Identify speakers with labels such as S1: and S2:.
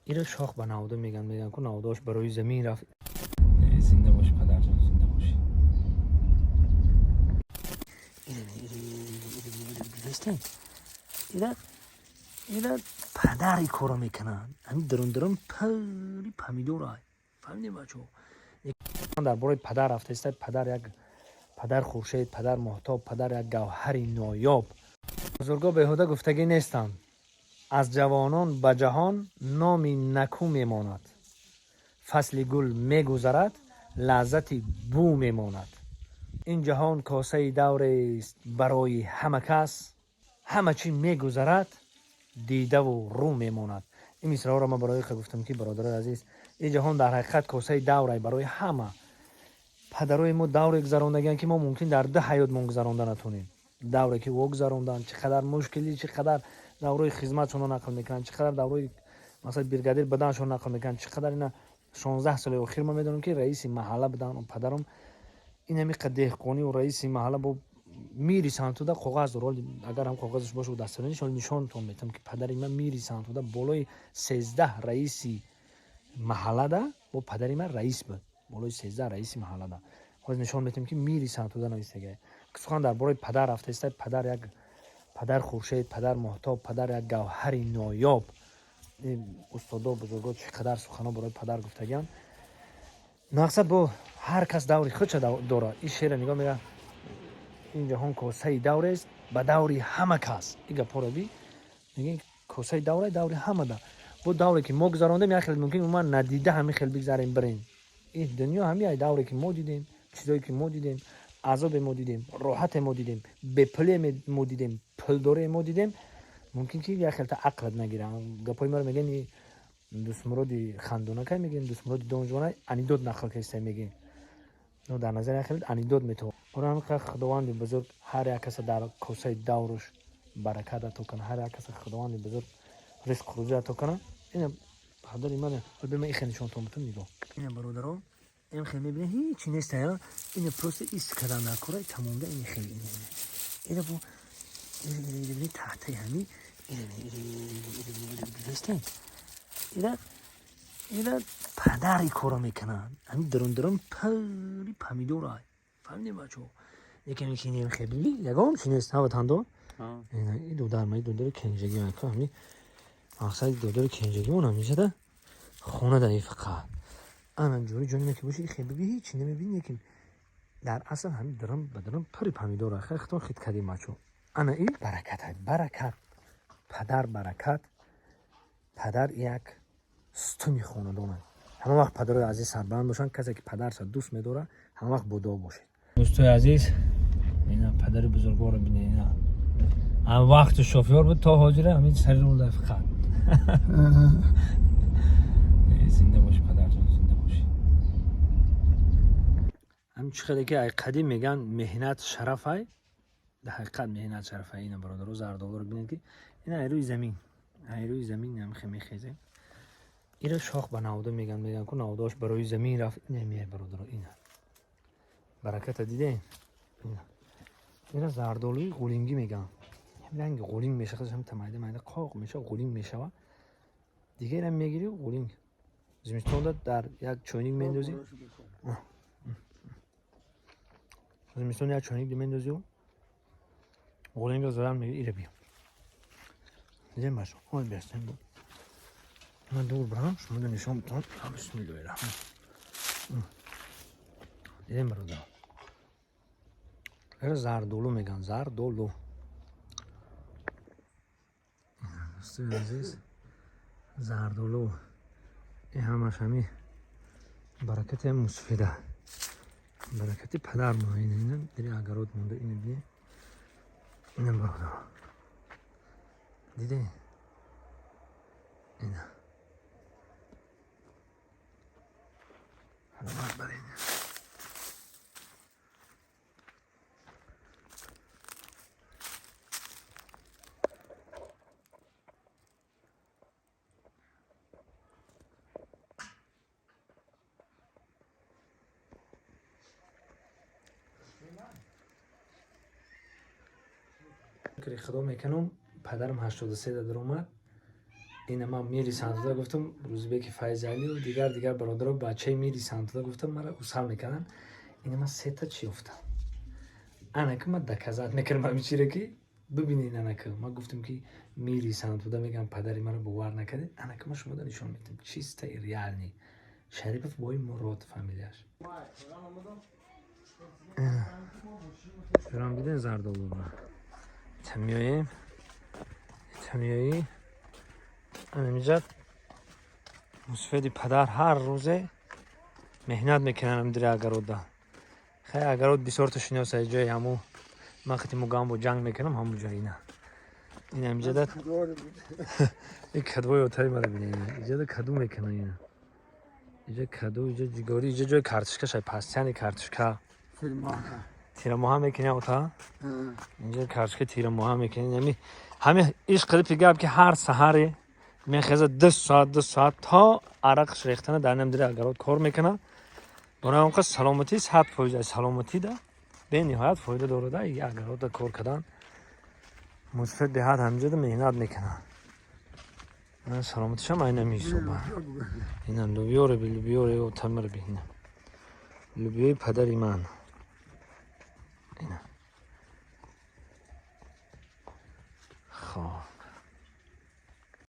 S1: Ира шох ба навода меган, меган ку наводаош барои замин рафт. Зинда боши, падарҷон, зинда боши. Ира падар и корро мекунад. Ҳамин дурун дурун пури помидора. Фаҳмидем, бачаҳо? Дар бораи падар рафтаиста, падар як падар хуршед, падар моҳтоб, падар як гавҳари ноёб. Бузурго беҳуда гуфтагӣ нестанд. Аз ҷавонон ба ҷаҳон номи накӯ мемонад. Фасли гул мегузарад, лаззати бӯ мемонад. Ин ҷаҳон косаи даврест барои ҳама кас, ҳама чӣ мегузарад, дидаву рӯ мемонад. Ин мисраҳоро ман барои гуфтам, ки бародарои азиз, ин ҷаҳон дар ҳақиқат косаи даврай барои ҳама. Падарои мо давре гузарондагианд, ки мо мумкин дар ду ҳаётмон гузаронда натонем. Давре ки о гузаронданд, чӣ қадар мушкилӣ, чӣ қадар даврои хизматшонро нақл мекунанд, чӣ қадар даврои масалан бригадир буданашон нақл мекунанд, чӣ қадар ина 16 соли охир ман медонам, ки раиси маҳалла будан падарам. Ин ҳамиқа деҳқониву раиси маҳалла бо мири Сантуда коғаз дор. Агар ҳам коғазаш боша, дастарониш нишонтон метавам, ки падари ман мири Сантуда болои 13 раиси маҳаллада бо падари ман раис буд, болои 13 раиси маҳаллада. Ҳозир нишон метавам, ки мири Сантуда навистага. Сухан дар бораи падар рафтаиста, падар як падар хуршед, падар моҳтоб, падар як гавҳари ноёб. Устодо, бузурго чӣ қадар суханҳо барои падар гуфтагианд. Мақсад бо ҳар кас даври худша дорад. Ин шеъра нигоҳ, мега: ин ҷаҳон косаи даврест ба даври ҳама кас. Ин гапҳоро би мегӯ, косаи давра, даври ҳамада. Бо давре ки мо гузарондем, як хел мумкин умуман надида ҳамин хел бигзарем, бирем. Ин дунё ҳамин ай давре ки мо дидем, чизое ки мо дидем, азобе мо дидем, роҳате мо дидем, бепуле мо дидем, пулдоре мо дидем, мумкин ки як хелта ақлат нагира. Гапҳои маро мегӯян, дустмуроди хандонакай мегӯем, дустмуроди донҷонай анекдот нақл кардистай мегӯем, дар назар як хел анекдот метавон. Ора Худованди бузург ҳар як каса дар косаи давруш баракат ато кана, ҳар як каса Худованди бузург ризқ рӯзӣ ато кана. Ина падари ман бема ихе нишонтон бутун, нигоҳ. Ина, бародаро, ин хел мебинед, ҳичи нест, ая ина просто ист кардан дар кораи тамомда. Ин хел ина бо бибинед, таҳтаи ҳами дидастен. Ира падар и корро мекунад. Ҳамин дурун дурун пури помидора. Фаҳмидем, бачаҳо? Якем ки хебили ягон чи нест, ҳа, ватандор. И дудар ма, додари кенҷагӣ, ҳами мақсади додари кенҷагимон ҳамишада хона дар фақат ана ҷори ҷониме ки боши, хебиби ҳичи намебини, лекин дар асл ҳами дурун ба дурун пури помидора. Хелхтон хит кардем, бачаҳо. Ана и баракат, баракат, падар баракат. Падар як сутуни хонадон аст. Ҳама вақт падарои азиз сарбаланд бошанд. Касе ки падарша дӯст медорад, ҳама вақт бодуо бошед. Дӯстои азиз, ина падари бузургворро бинед. Ина ҳам вақту шофёр буд, то ҳозира ҳамин сари рулда фақат. Зинда боши, падарҷон, зинда боши. Ҳамин чӣ хеле ки ай қадим мегӯянд, меҳнат шарафай, дар ҳақиқат меҳнат шарафай. Ина, бародаро, зардолуро бинед, ки ина ай рӯи замин, ай рӯи замин ҳамихе мехезем. Ира шох ба навода меган, меган ку наводаош барои замин рафт. Ина меяй, бародаро, ина бараката дидем. Ира зардолуи ғулингӣ меган, ранги ғулинг мешава, ҳам майда майда қоқ мешава, ғулинг мешава. Дига ира мегири, ғулинг зимистонда дар як чойник мендозӣ, зимистон як чойник мендозию ғулингро задан мегири. Ира биё, дидем, бачо, ой, бестем. Ман дур барам, шумо нишон битам. Бисмиллоҳи раҳмон. Дидем, бародар, ира зардолу меган, зардолу. Дӯстои азиз, зардолу, ин ҳамаш ҳами баракати мусфида, баракати падар мо. Ина дири огород монда, ина бинед, ина, бародар, диде, ина барин. Шукри Худо мекунам, падарам 83 да даромад. Ина ман Мири Сантуда гуфтам, Рӯзбеки Файзалию дигар бародаро, бачаи Мири Сантуда гуфтам, мара усал мекарданд. Ина ман сета чӣ ёфтам. Анака ман доказать мекардам ҳамин чире, ки бибинед. Анака ман гуфтам, ки Мири Сантуда мегам, падари маро бовар накардед. Анака ман шумода нишон медиҳам, чисто реальный Шарипов бои Мурод фамилияш. Фирам диден зардолура. Ита меоем, ита меоӣ, анамиҷа мусфеди падар ҳар рӯзе меҳнат мекунанд амдири агарода. Хай, агарод бисёрта шиноса, ҷои ҳаму ман хати мугамбо ҷанг мекунам, ҳаму ҷо. Ина, ина амиҷада и кадвои отаи мара бина. Ина иҷада каду мекунан, ина иҷа каду, иҷа ҷигорӣ, иҷа ҷои картошка шай, пастяни картошка тирамоҳа мекунӣ, ота. Инҷа картошка тирамоҳа мекунӣ. Ами ҳами иш қилипи гап, ки ҳар саҳаре мехеза, 2 соат, 2 соат то арақш рехтана дар намдири агарод кор мекунад. Барои он қас саломатӣ 100%, саломатӣ да бениҳоят фоида дорада и агарода кор кардан. Мусфед беҳад ҳамҷода меҳнат мекунад, саломатишам айна меҳисоба. Ина лубиёре би, лубиёре отамара би, ина лубиёи падари ман ина. Хоб.